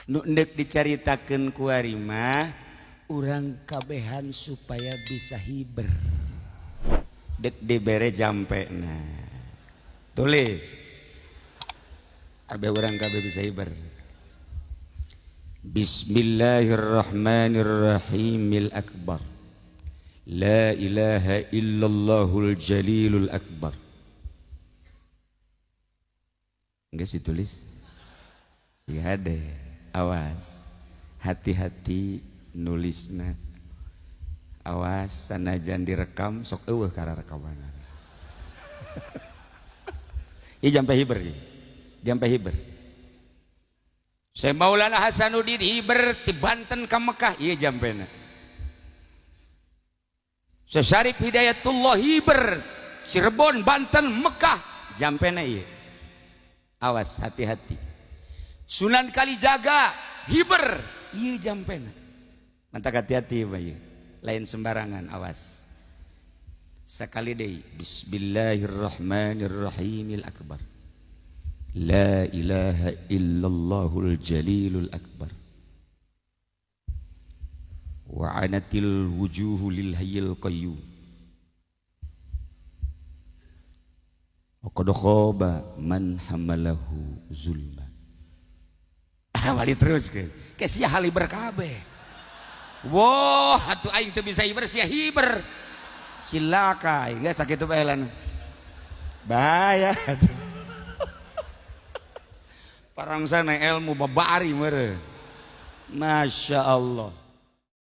Nu ndek dicaritakeun ku ari mah urang kabehan supaya bisa hiber. Dek dibere jampe, nah tulis abe urang kabeh bisa hiber. Bismillahirrahmanirrahimil akbar. La ilaha illallahul jalilul akbar. Enggak sih tulis. Si hade, awas. Hati-hati nulisna. Awas sanajan direkam sok eueuh kana rekaman. Ieu jampe hiber ieu. Jampe hiber. Syekh Maulana Hasanuddin hiber ti Banten ka Mekah ieu jampena. Syekh Syarif Hidayatullah hiber Cirebon, Banten, Mekah jampena ieu. Awas hati-hati. Sunan Kalijaga hiber ieu jampena. Mantak hati-hati mah ieu. Lain sembarangan, awas. Sekali deui, bismillahirrahmanirrahimil akbar. La ilaha illallahul jalilul akbar. Wa anatil wujuhu lil hayyil qayyum. Wa qad khaba man hamalahu zulma. Wali terus ke. Ke sia haliber kabeh. Wah, atuh aing teu bisa hiber sia hiber. Silaka, geus sakitu bae lan. Bahaya atuh. Parang sana ilmu babari mere. Masya Allah.